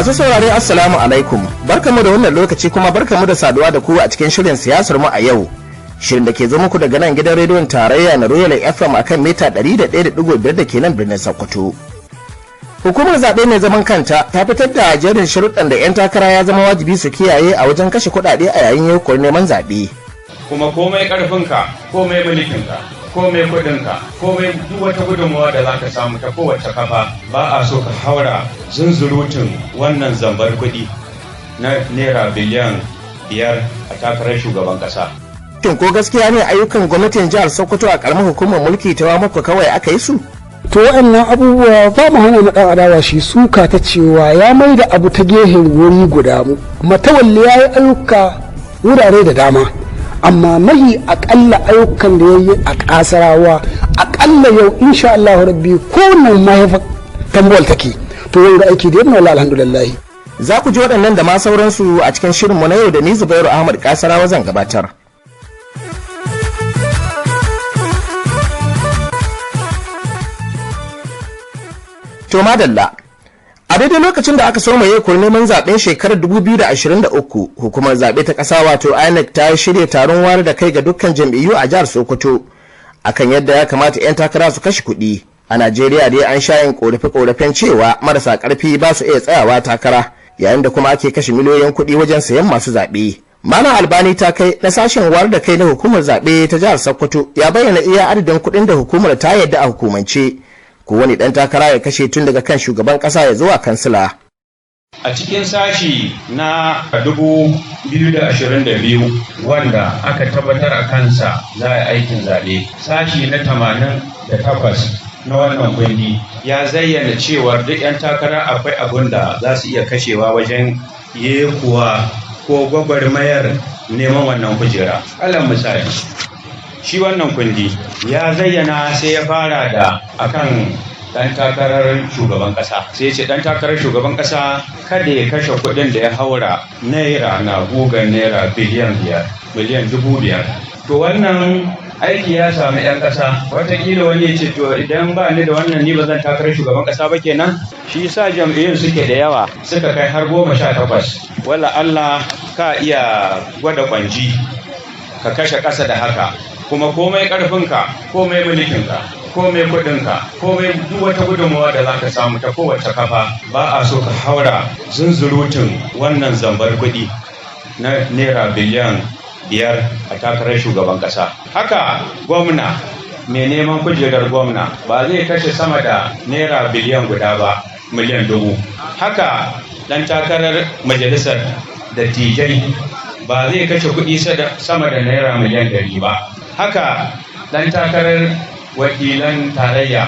Masu saurare, Assalamu alaikum. Barkamu da wannan lokaci kuma barkamu da saduwa da ku a cikin shirin Siyasar Mu a Yau. Shirin da ke zo muku daga nan gidan rediyon tarayya na Royal FM akan mita 101.5 da ke nan birnin Sokoto. Hukumar zaɓe mai zaman kanta ta fitar da jerin sharuɗan da 'yan takara ya zama wajibi su kiyaye a wajen kashe kuɗaɗe a yayin yekuwar neman zaɓe. Kuma komai ƙarfinka, komai mulkinka, komai kuɗinka, komai duk wata gudunmawa da za ka samu ta kowace kafa, ba a so ka haura zunzurutun wannan zambar kuɗi na naira biliyan 5 a takarar shugaban ƙasa. Shin ko gaskiya ne ayyukan gwamnatin jihar Sokoto a ƙaramar hukumar mulki ta Wamako kawai aka yi su? To, waɗannan abubuwa ba mu hana ɗan adawa shi suka ta cewa ya mai da abu ta gehen wuri guda. Mu Matawalle ya yi ayyuka wurare da dama, amma mahi akalla ayyukan da ya yi a Kasarawa, akalla yau insha Allah Rabbi kowane mahaifa Tambuwal take. To, wanga aiki da yamma, alhamdulillah. Za ku ji waɗannan da ma sauransu a cikin shirinmu na yau da ni Zubairu Ahmad Kasarawa zan gabatar. To madalla, a daidai lokacin da aka soma yekuwar neman zaben shekarar 2023, hukumar zaɓe ta ƙasa wato INEC ta shirya taron wayar da kai ga dukkan jam'iyyu a jihar Sokoto akan yadda ya kamata 'yan takara su kashe kuɗi. A Najeriya dai an sha yin ƙorafe-ƙorafen cewa marasa ƙarfi ba su iya tsayawa takara, yayin da kuma ake kashe miliyoyin kuɗi wajen sayan masu zaɓe. Malam Albani ta kai na sashen wayar da kai na hukumar zaɓe ta jihar Sokoto ya bayyana iya adadin kuɗin da hukumar ta yadda a hukumance ko wani ɗan takara ya kashe, tun daga kan shugaban ƙasa ya zuwa kansila. A cikin sashi na 2022 wanda aka tabbatar a kansa za a yi aikin zaɓe, sashi na 88 na wannan kundi ya zayyana cewar duk 'yan takara akwai abun da za su iya kashewa wajen yekuwa ko gwagwarmayar neman wannan kujera. Alal misali, shi wannan kundi ya zayyana, sai ya fara da akan dan takarar shugaban kasa, sai ya ce dan takarar shugaban kasa kada ya kashe kuɗin da ya haura naira na gugan naira biliyan 5, miliyan 5,000. To, wannan aiki ya sami 'yan ƙasa. Watakila wani ya ce, "To, idan ba ni da wannan, ni ba zan takarar shugaban ƙasa ba kenan?" Shi sa jam'iyyun suke da yawa, suka kai har 18. Wala Allah ka iya gwada kwanji ka kashe ƙasa da haka. Kuma komai ƙarfinka, komai mulkinka, komai kuɗinka, komai duk wata gudunmawa da za ka samu ta kowace kafa, ba a so ka haura zunzurutun wannan zambar kuɗi na naira biliyan 5 a takarar shugaban ƙasa. Haka gwamna mai neman kujerar gwamna ba zai kashe sama da naira biliyan 1 ba, miliyan 1,000. Haka ɗan takarar majalisar dattijai ba zai kashe kuɗi sama da naira miliyan 100 ba. Haka ɗan takarar wakilan tarayya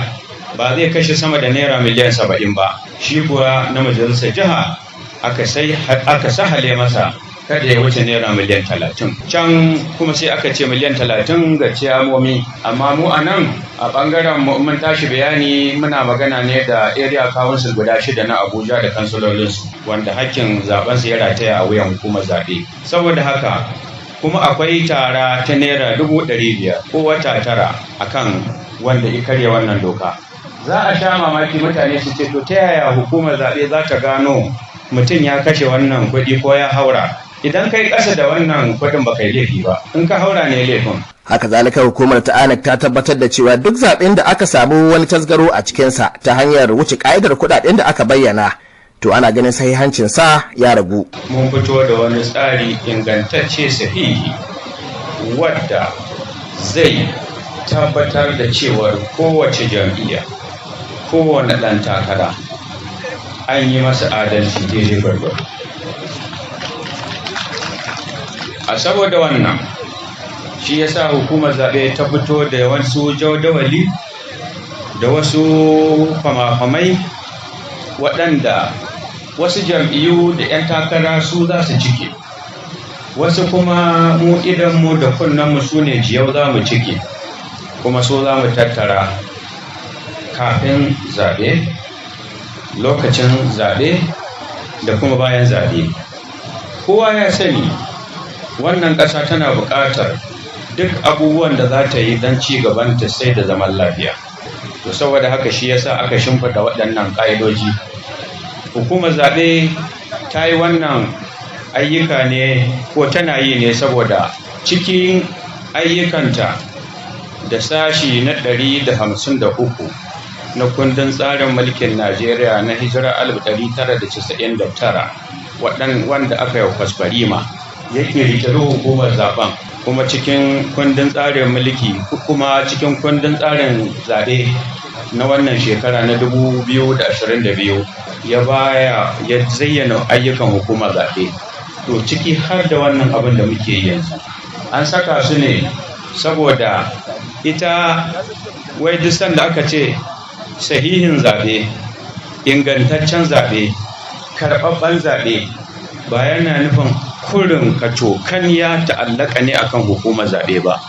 ba zai kashe sama da naira miliyan 70 ba. Shi kuwa na majalisar jiha aka sahale masa kada ya wuce naira miliyan 30. Can kuma sai aka ce miliyan 30 ga ciyamomi, amma mu a nan a ɓangaren mu mun tashi bayani, muna magana ne da area council guda shida na Abuja da kansulolinsu wanda hakkin zaben su ya rataya a wuyan hukumar zaɓe. Saboda haka kuma akwai tara ta naira 500,000 ko wata 9 akan wanda ya karya wannan doka. Za a sha mamaki, mutane su ce, "To, ta yaya hukumar zaɓe za ta gano mutum ya kashe wannan kuɗi ko ya haura?" Idan kai ƙasa da wannan kuɗin, ba kai laifi ba. In ka haura ne laifin. Haka zalika, hukumar ta INEC ta tabbatar da cewa duk zaɓen da aka samu wani tasgaro a cikinsa ta hanyar wuce ka'idar kuɗaɗen da aka bayyana, to ana ganin sahihancin sa ya ragu. Mun fito da wani tsari ingantacce sahihi wadda zai tabbatar da cewar kowace jam'iyya, kowane ɗan takara an yi masa adalci daidai gwargwado. A saboda wannan shi yasa hukumar zaɓe ta fito da wasu jadawali da wasu fama-famai waɗanda wasu jam'iyyu da 'yan takara su za su cike, wasu kuma mu idanmu da kunnenmu su ne jiyau za mu cike, kuma su za mu tattara kafin zaɓe, lokacin zaɓe da kuma bayan zaɓe. Kowa ya sani wannan ƙasa tana buƙatar duk abubuwan da za ta yi don ci gabanta sai da zaman lafiya. To, saboda haka shi yasa aka shimfiɗa waɗannan ƙa'idoji. Hukumar zaɓe ta yi wannan ayyuka ne ko tana yi ne saboda cikin ayyukanta da sashi na 153 na kundin tsarin mulkin Najeriya na hijira 1999 wanda aka yi kwaskwarima yake riƙe hukumar zaben, kuma cikin kundin tsarin mulki, kuma cikin kundin tsarin zaɓe na wannan shekara na 2022 ya baya ya zayyana ayyukan hukumar zaɓe. To, ciki har da wannan abin da muke yi yanzu, an saka su ne saboda ita wai duk sanda aka ce sahihin zaɓe, ingantaccen zaɓe, karɓaɓɓen zaɓe, ba yana nufin kurin kacokan ya ta'allaka ne akan hukumar zaɓe ba.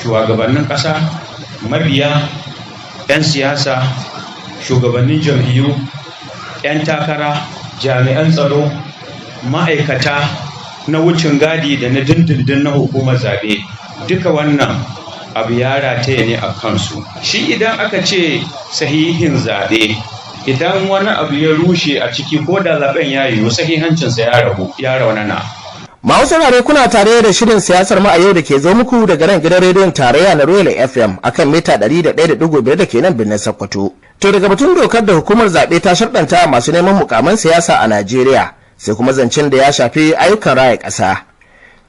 Shugabannin ƙasa, mabiya, 'yan siyasa, shugabannin jam'iyyu, 'yan takara, jami'an tsaro, ma'aikata na wucin gadi da na dindindin na hukumar zaɓe, duka wannan abu ya rataye ne a kansu. Shi idan aka ce sahihin zaɓe, idan wani abu ya rushe a ciki, ko da zaɓen ya yiwu, sahihancinsa ya rabu, ya raunana. Masu saurare, kuna tare da shirin Siyasar Mu a Yau da ke zo muku daga nan gidan rediyon tarayya na Royal FM akan mita 101.5 da ke nan birnin Sokoto. To, daga batun dokar da hukumar zaɓe ta sharɗanta masu neman mukaman siyasa a Najeriya, sai kuma zancen da ya shafi ayyukan raya ƙasa.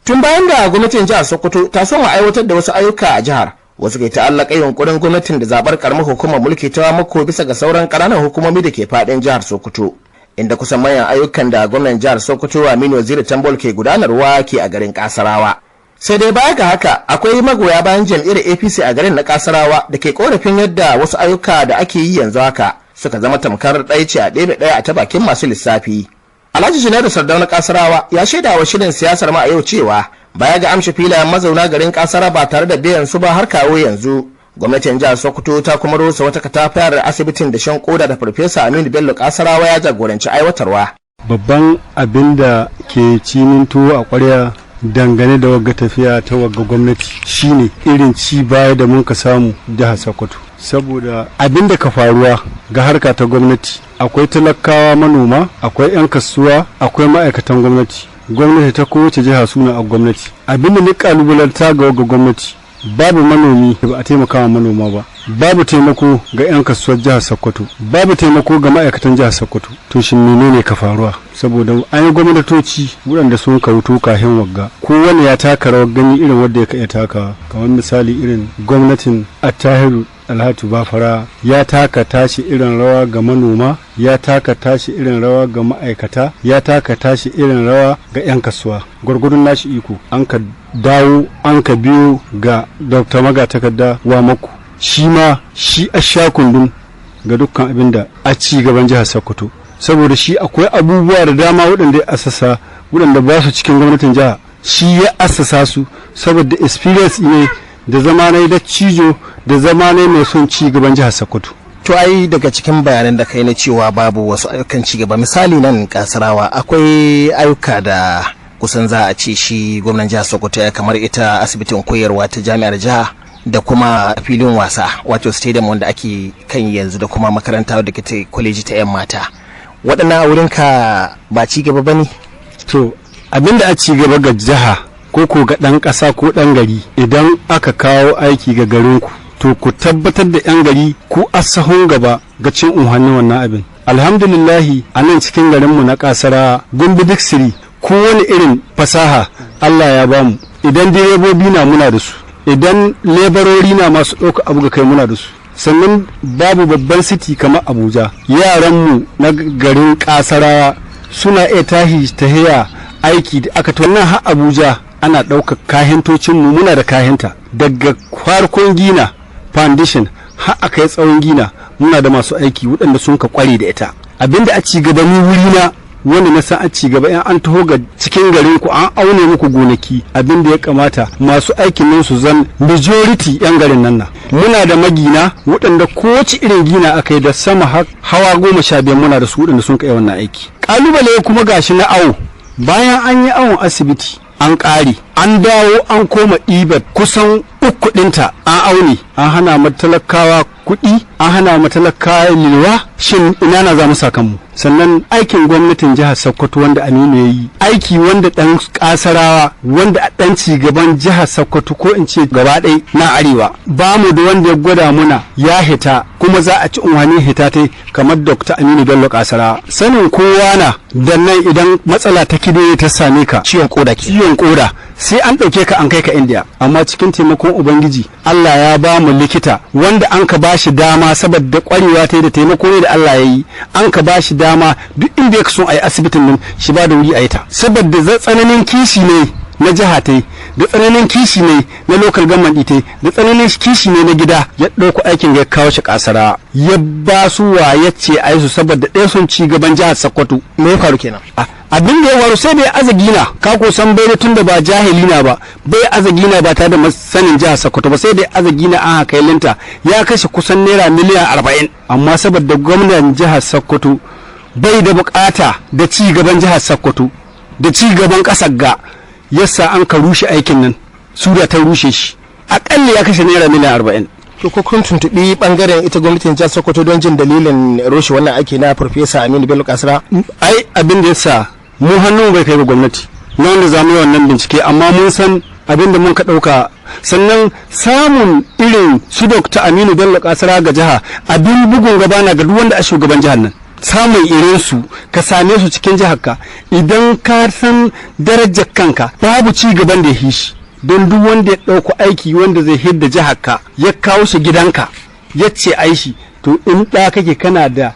Tun bayan da gwamnatin jihar Sokoto ta soma aiwatar da wasu ayyuka a jihar, wasu ke ta'allaka yunkurin gwamnatin da zaɓar karamar hukumar mulki ta Wamakko bisa ga sauran ƙananan hukumomi da ke faɗin jihar Sokoto, inda kusan manyan ayyukan da gwamnan jihar Sokoto Aminu Waziri Tambuwal ke gudanarwa ke a garin Kasarawa. Sai dai baya ga haka, akwai magoya bayan jam'iyyar APC a garin na Kasarawa da ke korafin yadda wasu ayyuka da ake yi yanzu haka suka zama tamkar ɗaya ce a ɗebe ɗaya a ta bakin masu lissafi. Alhaji Junaidu Sardauna Kasarawa ya shaida wa shirin Siyasar Mu a Yau cewa baya ga amshi filayen mazauna garin Kasara ba tare da biyan su ba har kawo yanzu, gwamnatin jihar Sokoto ta kuma rusa wata katafiyar asibitin da shan koda da Farfesa Aminu Bello Kasarawa ya jagoranci aiwatarwa. Babban abin da ke cinin tuwo a kwarya dangane da wagga tafiya ta wagga gwamnati shine irin ci baya da mun ka samu jihar Sokoto, saboda abin da ka faruwa ga harka ta gwamnati, akwai talakawa manoma, akwai 'yan kasuwa, akwai ma'aikatan gwamnati. Gwamnati ta kowace jiha suna a gwamnati. Abin da ni kalubalanta ga wagga gwamnati, babu manomi, ba a taimaka wa manoma ba, babu taimako ga 'yan kasuwar jihar Sokoto, babu taimako ga ma'aikatan jihar Sokoto. To, shin menene ka faruwa? Saboda an yi gwamnatoci waɗanda sun kauto kahin wagga, kowane ya taka rawar gani irin wanda ya iya takawa. Kamar misali irin gwamnatin Attahiru Alhatu Bafara, ya taka tashi irin rawa ga manoma, ya taka tashi irin rawa ga ma'aikata, ya taka tashi irin rawa ga 'yan kasuwa gwargwadon nashi iko. An ka dawo an ka biyo ga Dr. Magatakarda Wamakko, shi ma shi a sha kundin ga dukkan abin da a ci gaban jihar Sokoto, saboda shi akwai abubuwa da dama waɗanda ya asasa, waɗanda ba su cikin gwamnatin jiha, shi ya assasa su saboda experience ne da zama na da cijo da zama ne mai son ci gaban jihar Sokoto. To, ai daga cikin bayanan da kai na cewa babu wasu ayyukan ci gaba, misali nan Kasarawa akwai ayyuka da kusan za a ce shi gwamnan jihar Sokoto ya, kamar ita asibitin koyarwa ta jami'ar jiha da kuma filin wasa, wato stadium wanda ake kan yanzu, da kuma makaranta da ke ta kwaleji ta 'yan mata. Waɗannan a wurinka ba ci gaba ba ne? To, abinda a ci gaba ga jiha ko ga ɗan ƙasa ko ɗan gari, idan aka kawo aiki ga garinku, to ku tabbatar da 'yan gari ku asahun gaba ga cin unhannin wannan abin. Alhamdulillahi, a nan cikin garinmu na Kasara Gumbi Diksiri, kowane irin fasaha Allah ya bamu. Idan direbobi na, muna da su. Idan lebarori na masu ɗauka abu ga kai, muna da su. Sannan babu babban city kamar Abuja, yaranmu na garin Kasarawa suna iya tahi tahiya aiki da aka to nan har Abuja. Ana ɗaukar kahintocinmu, muna da kahinta daga farkon gina foundation har aka yi tsawon gina. Muna da masu aiki waɗanda sun ka kware da ita. Abinda a ci gaba ni wurina, wanda na san a ci gaba, in an taho ga cikin garin ku an aune muku gonaki, abin da ya kamata masu aikin nan su zan majority yan garin nan. Na muna da magina waɗanda kowace irin gina aka yi da sama hawa 15, muna da su waɗanda sun kai wannan aiki. Kalubale kuma gashi na awo, bayan an yi awon asibiti an ƙare. An dawo an koma ɗibar kusan uku ɗinta, an aune, an hana mu talakawa kuɗi, an hana mu talakawa lilwa. Shin ina na za mu sa kanmu? Sannan aikin gwamnatin jihar Sokoto wanda Aminu ya yi, aiki wanda ɗan kasarawa, wanda a ɗan cigaban jihar Sokoto, ko in ce gaba ɗaya na arewa, ba mu da wanda ya gwada muna ya hita kuma za a ci unhwanin hita tai kamar Dr. Aminu Bello Kasarawa. Sanin kowa na da nan, idan matsala ta kidney ta same ka, Ciwon koda ke. Ciwon koda, sai an ɗauke ka an kai ka India. Amma cikin taimakon Ubangiji, Allah ya ba mu likita wanda an ka ba shi dama, saboda kwarewa ta da taimako ne da Allah ya yi, an ka ba shi dama duk inda ya so a yi asibitin nan shi ba da wuri a yi ta, saboda tsananin kishi ne na jiha ta, da tsananin kishi ne na local government ta, da tsananin kishi ne na gida, ya ɗauko aikin ya kawo shi Kasara, ya ba su wa ya ce a yi su, saboda ɗaya sun ci gaban jihar Sokoto. Me ya faru kenan? Abin da ya faru, sai bai aza gina, ka ko san bai tun da ba jahili na ba, bai aza gina ba tare da sanin jihar Sokoto ba. Sai da aza gina an haka linta, ya kashe kusan naira miliyan 40. Amma saboda gwamnan jihar Sokoto bai da bukata da ci gaban jihar Sokoto da ci gaban kasar ga, yasa an ka rushe aikin nan, sura ta rushe shi. Akalla ya kashe naira miliyan 40. To, ko kun tuntuɓi bangaren ita gwamnatin jihar Sokoto don jin dalilin rushe wannan aiki na Farfesa Aminu Bello Kasara? Ai abin da yasa mu hannu bai kai ga gwamnati na wanda za mu yi wannan bincike, amma mun san abin da mun ka ɗauka. Sannan samun irin su Dr. Aminu Bello Kasara ga jiha abin bugun gaba na ga duk wanda a shugaban jihar nan. Samun irin su, ka same su cikin jihar ka, idan ka san darajar kanka, babu ci gaban da ya shi. Don duk wanda ya ɗauko aiki wanda zai hidda jihar ka ya kawo shi gidanka, ya ce aishi, to in ɗa kake, kana da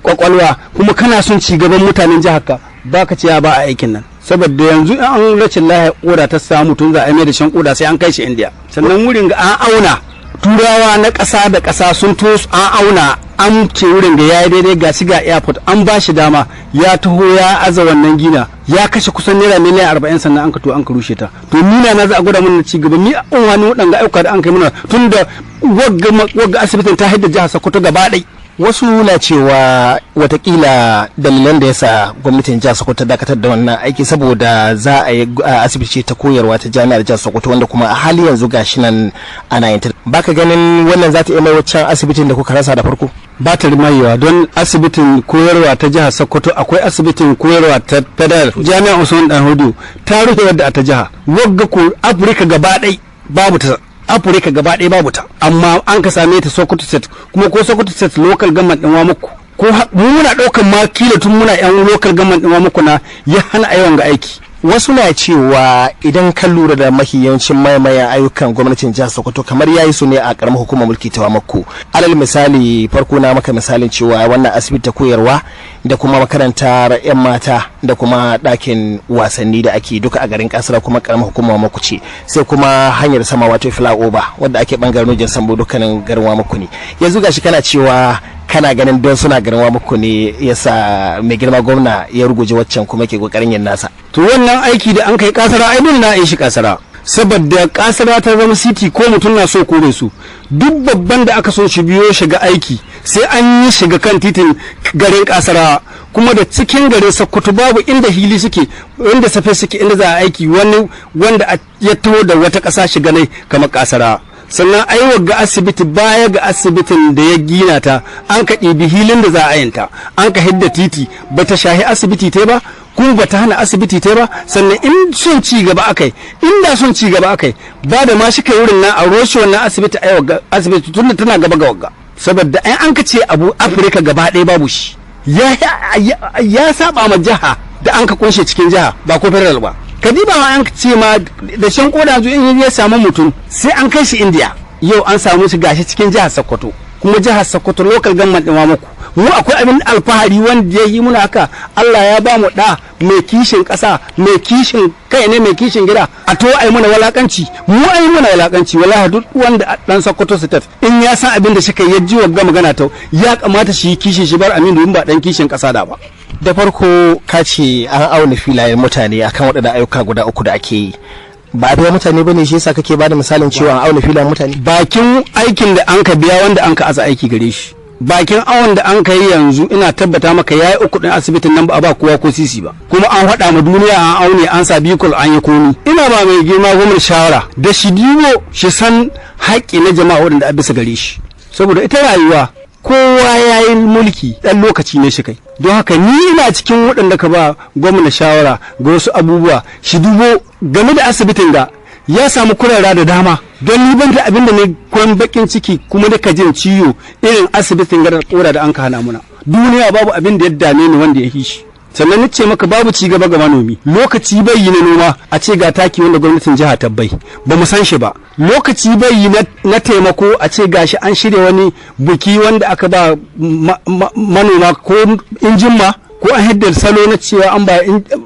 kwakwalwa kuma kana son ci gaban mutanen jihar ka, ba ka ce ba a aikin nan. Saboda yanzu in an rashin lahiya koda ta samu, tun za a mai da shan koda sai an kai shi India. Sannan wurin ga an auna, turawa na ƙasa da ƙasa sun to an auna, an ce wurin ga yayi daidai, ga shi ga airport. An ba shi dama ya taho ya aza wannan gina, ya kashe kusan naira miliyan 40, sannan an ka to an ka rushe ta. To nuna na za a gwada mana ci gaba? Mi an wani waɗanga ayyuka da an kai mana, tun da wagga asibitin ta haidda jihar Sokoto gaba ɗai. Wasu na cewa watakila dalilan da yasa gwamnatin jihar Sokoto ta dakatar da wannan aiki saboda za a yi asibiti ta koyarwa ta jami'ar jihar Sokoto, wanda kuma a hali yanzu gashi nan ana yin ta. Baka ganin wannan za ta iya mai waccan asibitin da kuka rasa da farko? Ba ta rimayewa, don asibitin koyarwa ta jihar Sokoto akwai, asibitin koyarwa ta federal jami'ar Usman Dan Hudu ta rufe wadda ta jiha. Wagga ko Afirka gaba ɗai babu ta, Afirka gaba ɗaya babu ta, amma an ka same ta Sokoto State. Kuma ko Sokoto State, local government ɗin Wamakko, ko mu muna ɗaukan ma kila tun muna yan local government ɗin Wamakko na ya hana ayyukan ga aiki. Wasu na cewa idan ka lura da mahi yawancin maimayan ayyukan gwamnatin jihar Sokoto, kamar yayi su ne a karamar hukumar mulki ta Wamakko. Alal misali, farko na maka misalin cewa wannan asibiti ta koyarwa da kuma makarantar yan mata da kuma ɗakin wasanni da ake duka a garin Kasara, kuma karamar hukumar Wamakko ce. Sai kuma hanyar sama, wato flyover wadda ake bangaren Nujin Sambo, dukkanin garin Wamakko ne. Yanzu gashi kana cewa kana ganin don suna garin Wamakko ne yasa mai girma gwamna ya ruguje waccan kuma ke kokarin yin nasa. To, wannan aiki da an kai Kasara, ai dole na yi shi Kasara, saboda Kasara ta zama city, ko mutum na so ko bai so, duk babban da aka so shi biyo shiga aiki sai an yi shiga kan titin garin Kasara. Kuma da cikin garin Sokoto babu inda hili suke, inda safe suke, inda za a aiki wani wanda ya taho da wata ƙasa shiga ne kamar Kasara. Sannan ai ga asibiti, baya ga asibitin da ya gina ta, an ka ɗibi hilin da za a yanta, an ka hidda titi, ba ta shahi asibiti ta ba, kuma ba ta hana asibiti ta ba. Sannan in son ci gaba akai, inda son ci gaba akai, ba da ma shi kai wurin nan a roshe wannan asibiti, ai asibiti tunda tana gaba ga wagga. Saboda ai an ka ce abu Afirka gaba ɗaya babu shi, ya saba ma jiha da an ka kunshe cikin jiha, ba ko federal ba. Kadiba ma an ce ma da shan koda yanzu in ya samu mutum sai an kai shi India, yau an samu shi gashi cikin jihar Sokoto, kuma jihar Sokoto, local government din muku. Mu akwai abin alfahari wanda ya yi muna haka? Allah ya ba mu da mai kishin ƙasa, mai kishin kai ne, mai kishin gida, a to ai muna walakanci. Mu ai muna walakanci. Wallahi duk wanda dan Sokoto State in ya san abin da shi kai, ya ji wa magana ta, ya kamata shi yi kishin shi bar Aminu in ba dan kishin ƙasa da ba. Da farko ka ce an auna filayen mutane akan waɗannan ayyuka guda uku da ake yi, ba a biya mutane bane, shi yasa kake bada misalin cewa an auna filayen mutane? Bakin aikin da an ka biya wanda an ka aza aiki gare shi. Bakin awon da an kai yanzu, ina tabbata maka yayi 3 din asibitin nan ba a ba kowa ko sisi ba, kuma an faɗa ma duniya an aune, an sa bikul, an yi komi. Ina ba mai girma gwamnati shawara da shi dibo shi san haƙƙi na jama'a waɗanda a bisa gare shi, saboda ita rayuwa kowa ya yi mulki ɗan lokaci ne shi kai. Don haka ni ina cikin waɗanda ka ba gwamna shawara ga wasu abubuwa shi dubo game da asibitin da ya samu kurara da dama, don ni ban da abin da ne kwan bakin ciki kuma da ka jin ciwo irin asibitin gadar kora da an ka hana muna. Duniya babu abin da ya dame ni wanda ya yi shi. Sannan ni ce maka babu ci gaba ga manomi. Lokaci bai yi na noma a ce ga taki wanda gwamnatin jiha ta bai, ba mu san shi ba. Lokaci bai yi na taimako a ce gashi an shirya wani buki wanda aka ba manoma ko injin ma ko an haddar salo na cewa an ba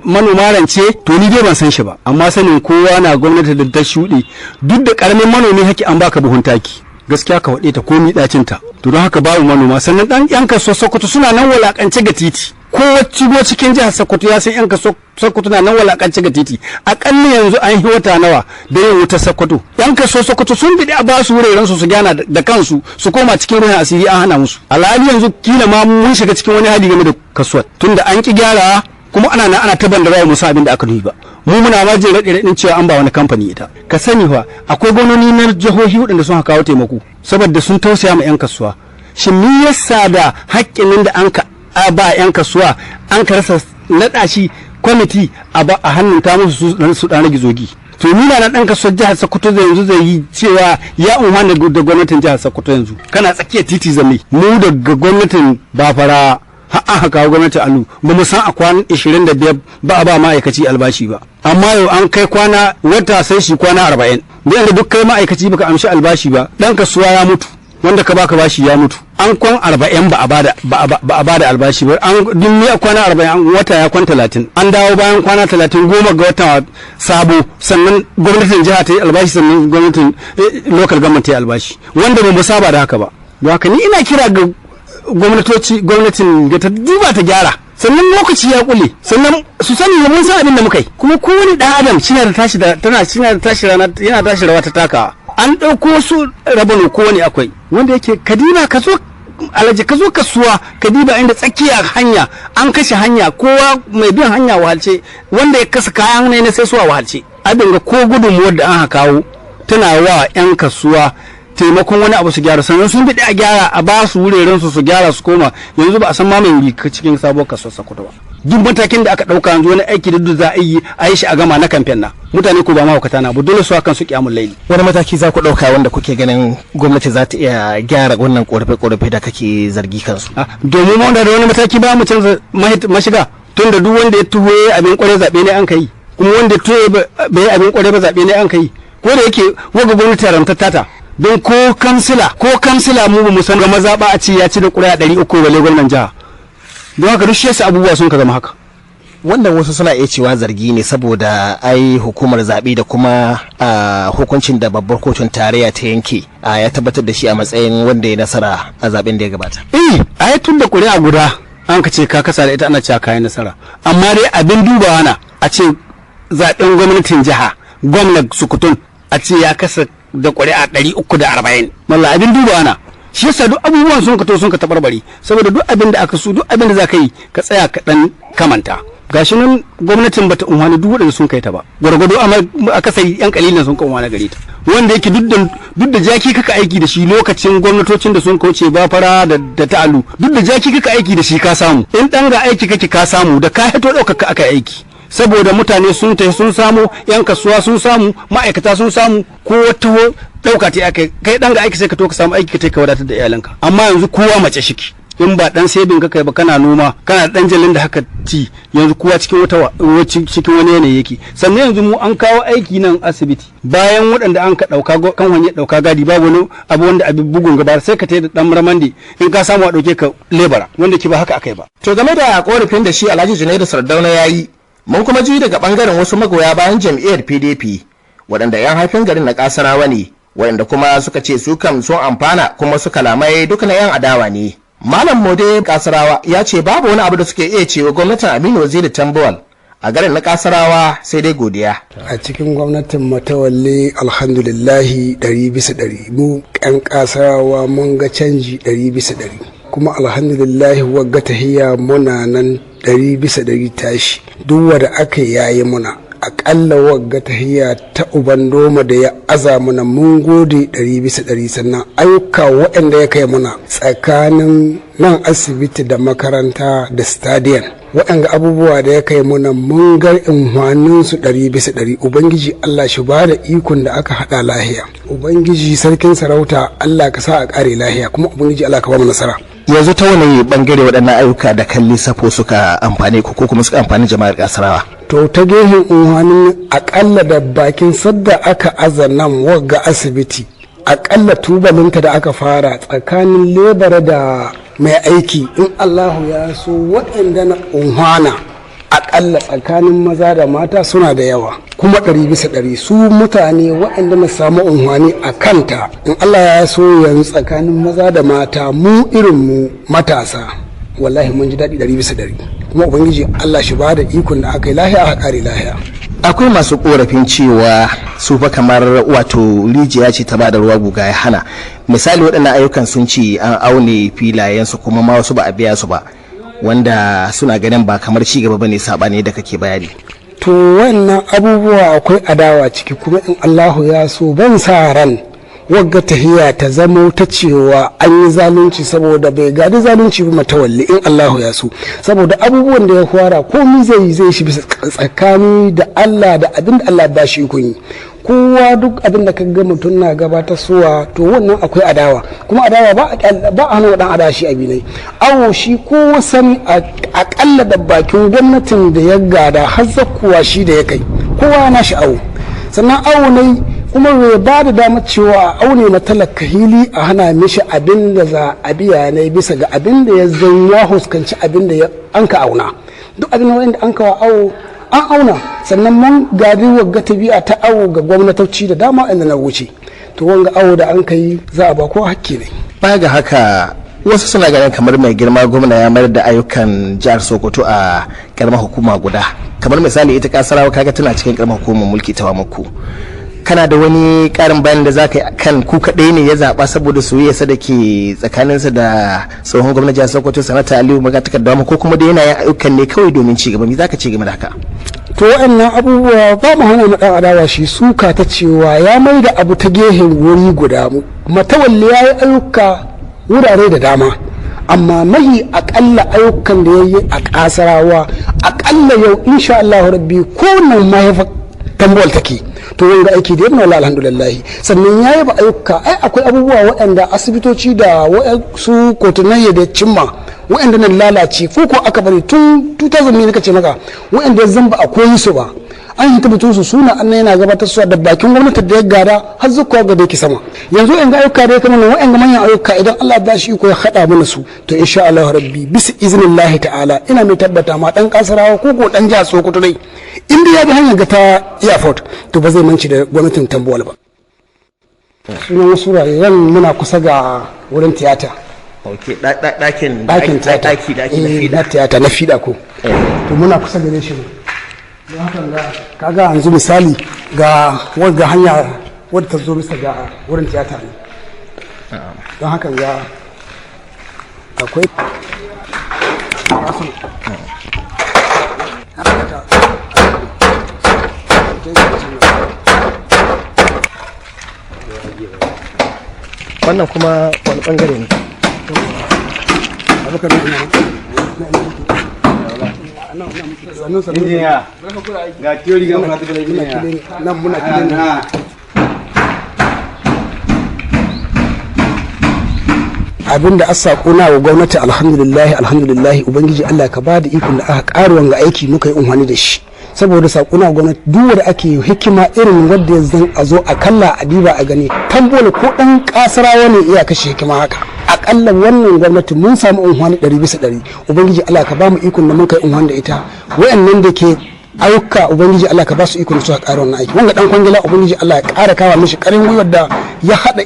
manoma rance. To ni dai ban san shi ba, amma sanin kowa na gwamnati da ta shuɗe, duk da karamin manomi haki an baka buhun taki, gaskiya ka waɗe ta komi ɗacin ta. To don haka babu manoma. Sannan ɗan yan kasuwar Sokoto suna nan walakance ga titi. Ko shigo cikin jihar Sokoto ya san yan kasuwar Sokoto na nan walakance ga titi. Akalla yanzu an yi wata nawa da yin wutar Sokoto. Yan kasuwar Sokoto sun biɗi a basu wuraren su su gyana da kansu su koma cikin ruhin asiri, an hana musu. Alhali yanzu kila ma mun shiga cikin wani hali game da kasuwar, tunda an ki gyara kuma ana nan ana ta banda ba mu san abin da aka nufi ba. Mu muna ma jin raɗe raɗin cewa an ba wani kamfani ita. Ka sani fa akwai gwamnoni na jihohi waɗanda sun kawo taimako saboda sun tausaya ma 'yan kasuwa. Shin me yasa da haƙƙin da an ka ba 'yan kasuwa an ka rasa naɗa shi kwamiti a ba a hannun ta musu su ɗan rage zogi? To ni na ɗan kasuwar jihar Sokoto da yanzu zai yi cewa ya unhwana da gwamnatin jihar Sokoto, yanzu kana tsakiyar titi zame. Mu daga gwamnatin Bafara har an haka gwamnati Alu, ba mu san a kwana 25 ba a ba ma'aikaci albashi ba, amma yau an kai kwana wata sai shi kwana 40. Da yanda duk kai ma'aikaci baka amshi albashi ba, dan kasuwa ya mutu, wanda ka baka bashi ya mutu. An kwan 40 ba a bada albashi ba. An dimmi a kwana 40, an wata ya kwan 30, an dawo bayan kwana 30, 10 ga wata sabo, sannan gwamnatin jiha ta yi albashi, sannan gwamnatin local government ta yi albashi, wanda ba mu saba da haka ba. Don haka ni ina kira ga gwamnatoci, gwamnatin ga ta duba ta gyara. Sannan lokaci ya kule. Sannan su sani mun san abin da muka yi, kuma kowane dan adam shi da tashi da tana shi da tashi rana yana tashi rawa ta taka. An ɗauko su rabano, kowane akwai wanda yake kadima. Ka zo alaji, ka zo kasuwa kadiba inda tsakiya hanya an kashe hanya, kowa mai bin hanya wahalce, wanda ya kasa kayan ne na sai suwa wahalce. Abin ga ko gudunmuwar da an kawo tana wa 'yan kasuwa taimakon wani abu su gyara. Sannan sun biɗi a gyara a ba su wuraren su su gyara su koma. Yanzu ba a san ma mai wuri cikin sabuwar kasuwar Sokoto ba. Duk matakin da aka ɗauka yanzu, wani aiki da duk za a yi, a yi shi a gama na kamfen na mutane ko ba mahaukata na ba, dole su akan su kiyamul laili. Wani mataki za ku ɗauka wanda kuke ganin gwamnati za ta iya gyara wannan korafe-korafe da kake zargi kansu? Domin wanda da wani mataki ba mu canza mashiga, tun da duk wanda ya tuho abin kware zaɓe ne an kai, kuma wanda ya tuho bai abin kware ba zaɓe ne an kai. Ko da yake waga gwamnati haramtatta ta, don ko kansila mu ba mu san ga mazaɓa a ce ya ci da ƙuri'a 300 balle gwamnan jiha. Don haka duk shi yasa abubuwa sun ka zama haka. Wannan wasu suna iya cewa zargi ne, saboda ai hukumar zaɓe da kuma hukuncin da babbar kotun tarayya ta yanke ya tabbatar da shi a matsayin wanda ya nasara a zaɓen da ya gabata. Eh, ai tun da ƙuri'a guda an ka ce ka kasa da ita, ana cewa kayan nasara. Amma dai abin dubawa na a ce zaɓen gwamnatin jiha, gwamna sukutun, a ce ya kasa da ƙuri'a 340, malla abin dubawa na. Shi yasa duk abubuwan sun ka to sun ka tabarbare, saboda duk abin da aka so, duk abin da za ka yi, ka tsaya ka dan kamanta. Gashi nan gwamnatin bata unhwani duk waɗanda sun kai ta ba, gwargwado amma aka sai yan kalilan sun ka unhwani gare ta, wanda yake duk da jaki kaka aiki da shi lokacin gwamnatocin da sun kauce, ba fara da ta'alu, duk da jaki kaka aiki da shi ka samu, in dan ga aiki kake ka samu, da ka hito ɗaukaka aka aiki, saboda mutane sun tafi sun samu, yan kasuwa sun samu, ma'aikata sun samu, ko wata ɗauka ta aka kai dan ga aiki sai ka to ka samu aiki ka ka wadatar da iyalanka. Amma yanzu kowa mace shiki, in ba dan sebin ka kai ba, kana noma, kana dan jalin da haka ci, yanzu kowa cikin wata cikin wani yanayi yake. Sannan yanzu mu an kawo aiki nan asibiti, bayan waɗanda an ka ɗauka kan wani ɗauka gadi, babu wani abu wanda abin bugun gaba, sai ka tayi da dan ramande in ka samu a ɗauke ka lebara, wanda ke ba haka akai ba. To game da korafin da shi Alhaji Junaidu Sardauna ya yi, mun kuma ji daga bangaren wasu magoya bayan jam'iyyar PDP waɗanda 'yan haifin garin na Kasarawa ne, waɗanda kuma suka ce su kam sun amfana, kuma su kalamai duka na 'yan adawa ne. Malam Mode Kasarawa ya ce babu wani abu da suke iya cewa gwamnatin Aminu Waziri Tambuwal a garin na Kasarawa sai dai godiya. A cikin gwamnatin Matawalle, alhamdulillahi 100% mu 'yan Kasarawa mun ga canji 100%. Kuma alhamdulillah wagga tahiya muna nan 100% tashi. Duk wanda aka yayi muna akalla wagga tahiya ta Uban Doma da ya aza muna, mun gode 100%. Sannan ayyuka waɗanda ya kai muna tsakanin nan asibiti da makaranta da stadium, waɗanda abubuwa da ya kai muna, mun ga inhwanin su 100%. Ubangiji Allah shi ba da ikon da aka haɗa lahiya. Ubangiji sarkin sarauta, Allah ka sa a ƙare lahiya, kuma Ubangiji Allah ka ba mu nasara. Yanzu ta wani bangare waɗannan ayyuka da kalli safo suka amfane ku ko kuma suka amfani jama'ar Kasarawa? To, ta gehen unhwanin, akalla da bakin sadda aka aza nan wagga asibiti, akalla tubalinta da aka fara tsakanin lebara da mai aiki, in Allahu ya so waɗanda na unhwana akalla tsakanin maza da mata suna da yawa, kuma 100% su mutane waɗanda na samu unhwani a kanta, in Allah ya so yanzu tsakanin maza da mata, mu irin mu matasa, wallahi mun ji daɗi 100%. Kuma Ubangiji Allah shi ba da ikon da aka yi lahiya aka kare lahiya. Akwai masu korafin cewa su fa kamar wato rijiya ce ta ba da ruwa guga ya hana. Misali, waɗannan ayyukan sun ce an aune filayensu, kuma ma wasu ba a biya su ba, wanda suna ganin ba kamar ci gaba bane, sabani da kake bayani. To, wannan abubuwa akwai adawa ciki, kuma in Allahu ya so ban sa ran wagga tahiya ta zamo ta cewa an yi zalunci, saboda bai gadi zalunci ba Matawalli, in Allahu ya so, saboda abubuwan da ya fara komi zai yi zai shi bisa tsakani da Allah da abin da Allah ba shi ikon yi. Kowa duk abin da ka ga mutum na gabatar suwa, to wannan akwai adawa, kuma adawa ba a hana dan adawa shi abi ne awo shi ko sani. Akalla da bakin gwamnatin da ya gada har zakkuwa shi da ya kai, kowa na shi awo. Sannan awo ne kuma bai ba da damar cewa a aune na talaka hili a hana mishi abin da za a biya ne bisa ga abin da ya zan ya huskanci abin da an ka auna. Duk abin da an ka awo an auna. Sannan mun gadi wagga tabi'a ta awo ga gwamnatoci da dama inda na wuce. To, wanga awo da an kai za a ba ko hakki ne. Baya ga haka, wasu suna ganin kamar mai girma gwamna ya mayar da ayyukan jihar Sokoto a karamar hukuma guda. Kamar misali, ita Kasarawa kaga tana cikin karamar hukumar mulki ta Wamakko. Kana da wani karin bayan da za ka yi kan ku kaɗai ne ya zaɓa saboda soyayyarsa da ke tsakaninsa da tsohon gwamnan jihar Sokoto, Sanata Aliyu Magatakarda, ko kuma da yana yin ayyukan ne kawai domin ci gaba? Me za ka ce game da haka? To, waɗannan abubuwa ba mu hana mu ɗan adawa shi suka ta cewa ya mai da abu ta gehen wuri guda. Matawalli ya yi ayyuka wurare da dama, amma mahi akalla ayyukan da ya yi a Kasarawa, akalla yau insha Allah rabbi ko nan mahaifa Tambuwal take. To, wanga aiki da yamma, alhamdulillah. Sannan ya yi ba ayyuka, ai akwai abubuwa waɗanda asibitoci da su kotunai da cimma waɗanda nan lalace ko ko aka bari tun 2000 ne kace maka, waɗanda ya zamba a koyi su ba an yi tabbatun su suna an yana gabatar su da bakin gwamnati da ya gada har zuwa ga da yake sama yanzu. In ga ayyuka da ya kama waɗanda manyan ayyuka, idan Allah ba shi iko ya haɗa mana su, to insha Allah rabbi bisa iznillahi ta'ala ina mai tabbata ma dan Kasarawa ko ko dan jihar Sokoto dai, in dai ya bi hanyar ga ta airport, to ba zai manci da gwamnatin Tambuwal ba. Sunan wasu wuraren, muna kusa ga wurin tiyata. Ok, ɗakin ɗakin tiyata. Ɗaki da ake na fiɗa. Na tiyata na fiɗa ko. To, muna kusa gare shi ne. Don haka ga kaga yanzu misali ga wadda hanya wadda ta zo bisa ga wurin tiyata ne. Don haka ga akwai Wannan kuma wani bangare ne? Ga theory ga practical, engineer. Nan muna kilin. Abin da asa kona wa gwamnati, alhamdulillah, alhamdulillah. Ubangiji Allah ka bada ikon da aka ƙara wanga aiki muka yi unhwani da shi, saboda sakona wa gwamnati, duk wanda ake hikima irin wanda ya zan a zo a kalla a diba a gani, Tambola ko dan Kasarawa ne iya kashe hikima haka. Akalla wannan gwamnati mun samu unhwani 100%. Ubangiji Allah ka ba mu ikon da muka yi unhwani da ita. Wayannan da ke ayyuka, Ubangiji Allah ka ba su ikon su a ƙara wannan aiki. Wanga dan kwangila, Ubangiji Allah ya ƙara kawa mishi ƙarin gwiwar da ya haɗa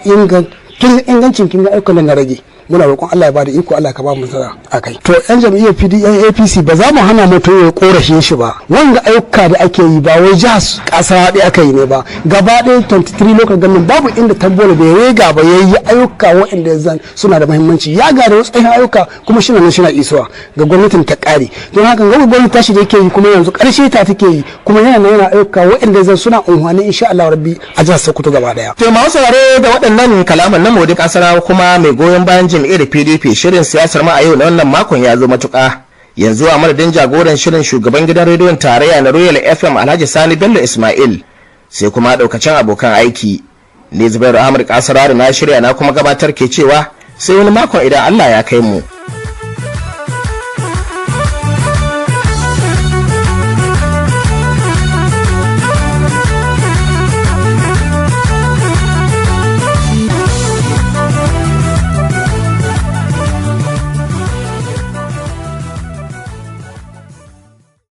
ingancin kin ayyukan da na rage. Muna roƙon Allah ya bada iko, Allah ka ba mu nasara akai. To, yan jam'iyyar PDP APC, ba za mu hana mutum ya korafin shi ba. Wanga ayyuka da ake yi ba wai jihar ƙasa ɗaya aka yi ne ba, gaba ɗaya 23 local government babu inda Tambuwal bai rega ba yayi ayyuka waɗanda zan suna da muhimmanci. Ya ga da wasu ayyuka kuma shi nan shi isuwa ga gwamnatin ta ƙare. Don haka ga gwamnati tashi da yake yi kuma yanzu ƙarshe ta take yi, kuma yana nan yana ayyuka waɗanda zan suna unhwani insha Allah rabbi a jihar Sokoto gaba daya. To, masu saurare, da waɗannan kalaman na Modi Kasarawa kuma mai goyon bayan jam'iyyar PDP, shirin siyasar ma a yau na wannan makon ya zo matuƙa. Yanzu a madadin jagoran shirin, shugaban gidan rediyon tarayya na Royal FM, Alhaji Sani Bello Ismail, sai kuma ɗaukacin abokan aiki. Ne Zubairu Ahmad Kasarawa na shirya na kuma gabatar ke cewa sai wani makon idan Allah ya kai mu.